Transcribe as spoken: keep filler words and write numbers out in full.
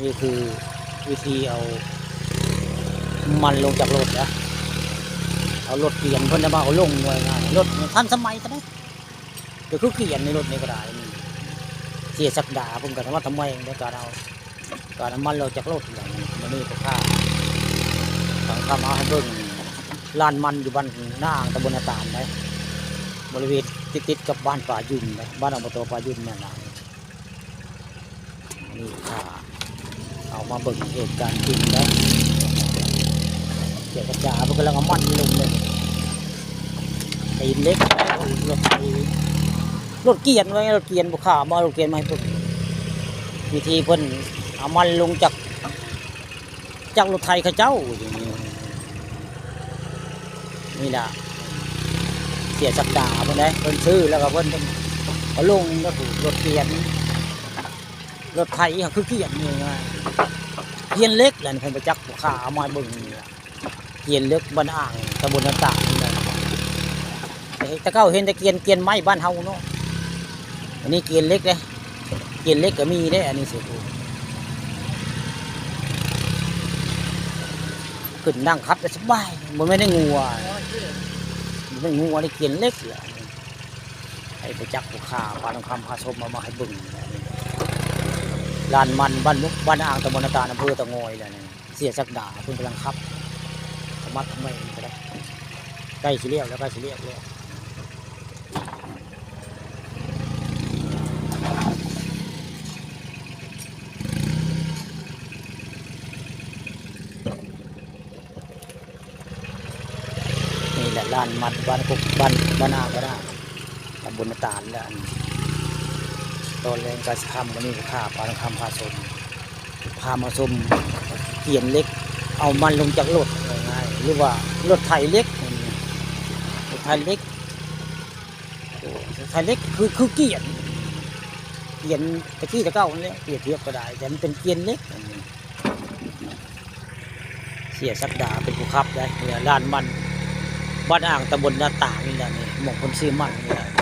นี่คือวิธีเอามันลงจากรถนะ เอารถเกียนเพิ่นน่ะมาเอาลง ว่าง่ายๆ รถมันทันสมัยซะเด้ ก็คือเกียนในรถนี่ก็ได้ นี่เสียศักดาเพิ่นก็ทำมาทำไมในการเอา การเอามันลงจากรถ อย่างนี้ มันนี่ก็พา ต้องทำเอาให้เบิ่ง ลานมันอยู่บ้านนาอ่าง ตำบลนาตาลนะ บริเวณติดๆกับบ้านป่ายุนนะ บ้านอบตป่ายุนนั่นล่ะ นี่ค่ะ เอามาเบิ่งเหตุการณ์จริงนะ เสียศักดาเพิ่นกำลังเอามันลงเลย ตีนเหล็ก รถไถ รถเกียนไว้ รถเกียนบ่ข้าม เอารถเกียนมาให้เพิ่น วิธีเพิ่นเอามันลงจาก จากรถไถเขาเจ้า นี่ล่ะ เสียศักดาเพิ่นเด้ เพิ่นซื้อแล้วก็เพิ่น เพิ่นเอาลง รถ รถเกียน รถไถเขาคือเกียนนี่ไง เกียนเหล็กแหละ เพิ่นไปจักบ่ข้าเอามาเบิ่งนี่ล่ะ เกียนเหล็กบ้านอ่าง ตำบลนาตาลนี่แหละ แต่เก่าเห็นแต่เกียน เกียนไม้บ้านเฮาเนาะ อันนี้เกียนเหล็กเด้ เกียนเหล็กก็มีเด้ อันนี้สิ ขึ้นนั่งขับได้สบาย บ่แม่นได้งัว บ่แม่นงัว ได้เกียนเหล็กแหละ ให้ไปจักผู้ข้า ปานคำพาชมเอามาให้เบิ่ง ลานมันบ้าน บ้านอ่าง ตำบลนาตาล อำเภอเตางอยแหละนี่ เสียศักดาเพิ่นกำลังขับ สมัครทำไมมันก็ได้ ใกล้สิแล้ว แล้ว ใกล้สิแล้วแล้ว นี่แหละลานมันบ้านกก บ้าน บ้านนาก็ได้ ตำบลนาตาลแล้ว อันนี้ ตอนแลงก็สิค่ำ ก็มีผู้ข้า ปานคำพาชม พามาชมเกียนเหล็ก เอามันลงจากรถ ว่าง่ายๆ หรือว่ารถไถเหล็ก รถไถเหล็ก โอ้ รถไถเหล็กคือ คือเกียน เกียนแต่กี้แต่เก่านั่นแหละ เปรียบเทียบก็ได้ แต่มันเป็นเกียนเหล็ก เสียศักดาเป็นผู้ขับได้ เนี่ย ลานมัน บ้านอ่าง ตำบลนาตาลนี่แหละนี่ หม่องเพิ่นซื้อมันนี่แหละ